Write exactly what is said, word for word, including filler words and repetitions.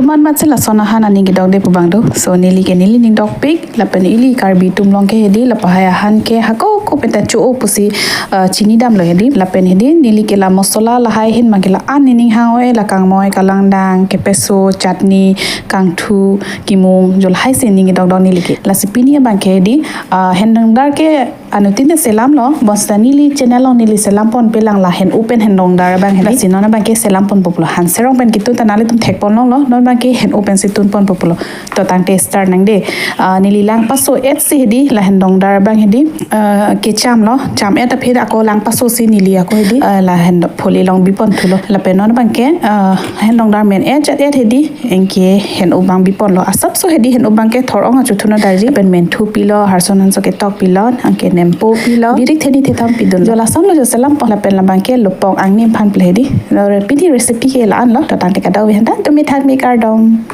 Manmat si lason ahan aning kedokde pu abang do. So neli ke neli ning dokpik, lapen ili Karbi atum along ke hedi, lapahai ahan ke hako ko penta cho-o pusi, uh, chini damlo hedi. Lapen hedi, neli ke la mosola lahai ahin abang ke la-an nening hang oi, la kangmoi, kalangdang, kepeso, chutney, kangthu, kimung, jo lahai si ning kedok dok neli ke. Lasi pini abang ke hedi, uh, hendongdar ke anuttin ta selamlo, bonsita neli channel along neli selam ponpelang la hen-o pen hendongdar abang hedi. Lasi non abang ke selam ponpo pulo. Han serong pen kitun ta nanglitum thek pon longlo, non abang ke hen-o pensi tun ponpo pulo. To tangte start nangde. Ah, neli lang paso-et si hedi, la hendongdar abang hedi. Ah, kechamlo, cham-et aphi ako lang paso si neli ako hedi. Ah, la hendo pholi along bipon thulo. Lapen non abang ke, ah, hendongdar men-et jat-et hedi. Anke hen-o abang biponlo. Asapso hedi hen-o abang ke thor-ong achu thuno darji. Lapen menthu pilo, harson hanso ketok pilo, anke nempo pilo. Birik theni thetham pidun. Jo lasonlo jo selam pon. Lapen labang ke lopong angni aphan pilo hedi. Lore pini recipe ke la-anlo. To tangte kadokave aphan ta tumi thakmi kardom.